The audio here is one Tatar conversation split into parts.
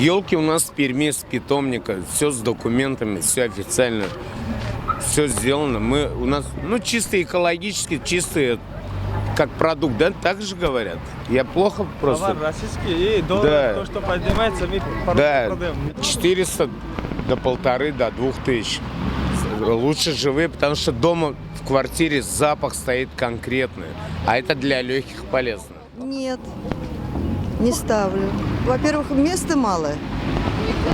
Елки у нас в Перми с питомника, все с документами, все официально, все сделано. Мы у нас, ну, чисто экологически, чистые, как продукт, да, так же говорят. Я плохо просто. Товар российский и доллар, Да. то, что поднимается, мы Да, продаем. 400 до полторы, до 2000. Лучше живые, потому что дома в квартире запах стоит конкретный, а это для легких полезно. Нет, не ставлю. Во-первых, места мало.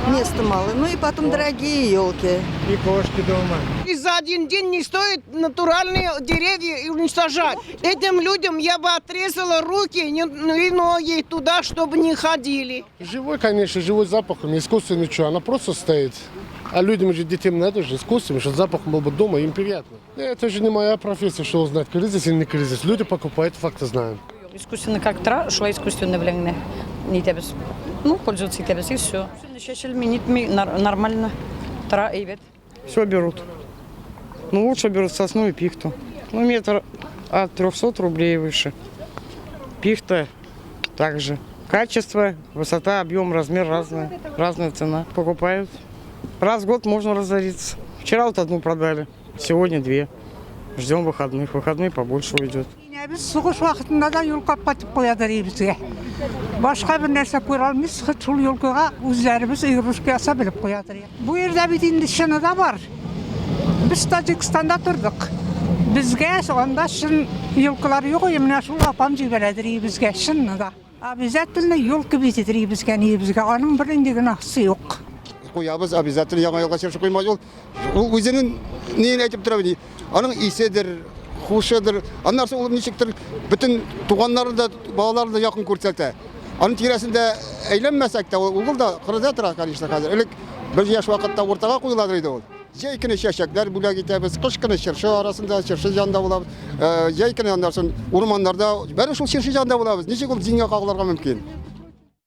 Места мало. Ну и потом дорогие елки. И кошки дома. И за один день не стоит натуральные деревья уничтожать. Этим людям я бы отрезала руки ну и ноги туда, чтобы не ходили. Живой, конечно, живой запахом, искусственный что, она просто стоит. А людям же, детям надо же искусственный, чтобы запах был бы дома, им приятно. Это же не моя профессия, что узнать, кризис или не кризис. Люди покупают, факты знаем. Искусственно как тора, шулай искусственно белән генә нитәбез. Ну, пользоваться итәбез и все. Чәчелми, нитми, нормально. Тора әйбәт. Все берут. Ну, лучше берут сосну и пихту. Ну, метр от 300 рублей выше. Пихта также. Качество, высота, объем, размер разная. Разная цена. Покупают. Раз в год можно разориться. Вчера вот одну продали, сегодня две. Ждем выходных. Выходные побольше уйдет. Без сугыш вакытында да юлка катып куядыр безгә. Башка бер нәрсә күрә алмыйбыз, хет шул юлкага үзләребез игрушка ясап белеп куядыр. Бу ердә бит инде чыны да бар. Без Таҗикстанда тордык. Безгә анда чын юлкалар юк, менә шул апам җибәрәдер безгә чынны да. Обязательно юлка бизедер безгә, ни безгә. Аның бер инде гөнаһсы юк. Куябыз обязательно яңа елга чыршы куймас ул. Ул үзенең нин әйтеп тора бит. Аның иседер, хушыдыр. Аннан соң ул ничектер бөтен туганнарын да, балаларын да якын күрсәтә. Аның тирәсендә әйләнмәсәк тә, ул да кырыда тора, конечно, хәзер. Элек бер яшь вакытта уртага куеладыр иде ул. Җәй көне чәчәкләр бүләк итәбез, кыш көне чыршы арасында, чыршы янында булабыз. Җәй көне аннан соң урманнарда, бәре шул чыршы янында булабыз. Ничек ул дингә кагылырга мөмкин?